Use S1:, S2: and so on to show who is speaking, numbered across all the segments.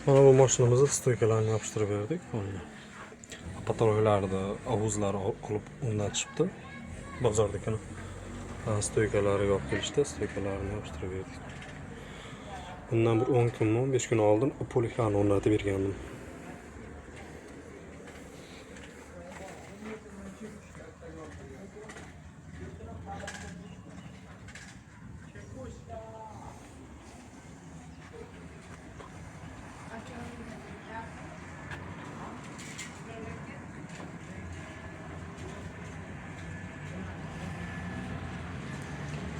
S1: Mana bu mashinamizni стойка larni yopishtirib berdik. Потолок larni o'zlari olib o'rnatishibdi. Bozordagini стойка lariga olib kelishdi, стойка larini yopishtirib berdik. Bundan bir 10 kunmi, 15 kun oldin полик larni o'rnatib bergandim.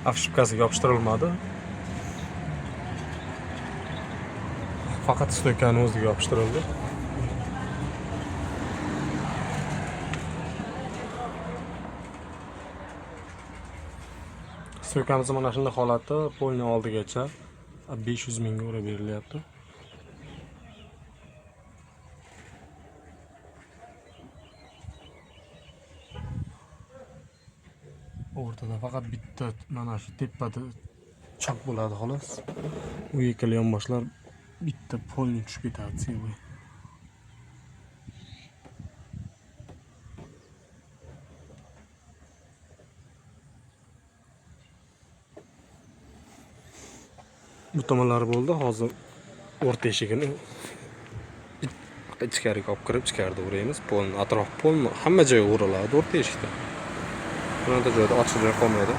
S1: Обшивка si yopishtirilmadi. Faqat стойка ni o'ziga yopishtirildi. Стойка miz mana shunday holatda polni oldigacha 500 mingga urib berilyapti. O'rtada faqat bitta mana shu tepada chok bo'ladi xolos. U ikkala yonboshlar bitta polni tushib ketadi целый. Bu tomonlari bo'ldi. Hozir o'rta eshigini ichkariga olib kirib, ichkarida uraymiz. Polni atrof polni hamma joyi uriladi o'rta eshikda. Bironta joyda ochiq joy qolmaydi.